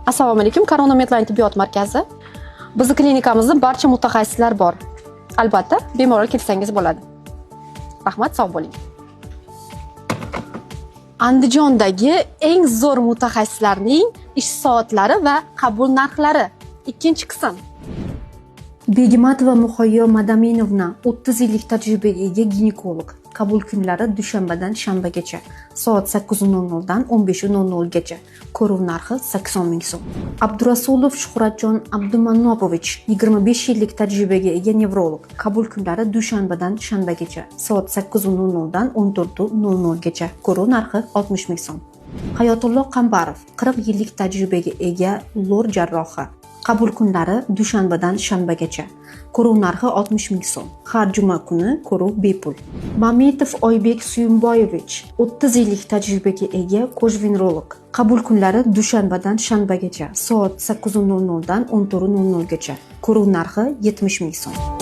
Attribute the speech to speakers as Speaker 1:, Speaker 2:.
Speaker 1: Assalomu alaykum, Korona Medline tibbiyot markazi. Bizni klinikamizda barcha mutaxassislar bor. Albatta, bemalol kelsangiz bo'ladi. Rahmat, sog' bo'ling. Andijondagi eng zo'r mutaxassislarning ish soatlari va qabul narxlari. Ikkinchi qism.
Speaker 2: Begmatova Muhayyo Madaminovna, 30 yillik tajribaga ega ginekolog. Qabul kunlari dushanbadan shanbagacha soat 8:00 dan 15:00 gacha. Ko'ruv narxi 80 ming so'm. Abdurasulov Shuhratjon Abdumanopovich, 25 yillik tajribaga ega nevrolog. Qabul kunlari dushanbadan shanbagacha soat 8:00 dan 14:00 gacha. Ko'ruv narxi 60 ming so'm. Hayotullo Qambarov, 40 yillik tajribaga ega lor jarrohi. Qabul kunlari dushanbadan shanbagacha. Ko'ruv narxi 60 ming so'm. Har juma kuni ko'ruv bepul. Mametov Oybek Suyumboyevich, 30 yillik tajribaga ega koshvenerolog. Qabul kunlari dushanbadan shanbagacha soat 8:00 dan 14:00 gacha. Ko'ruv narxi 70 ming so'm.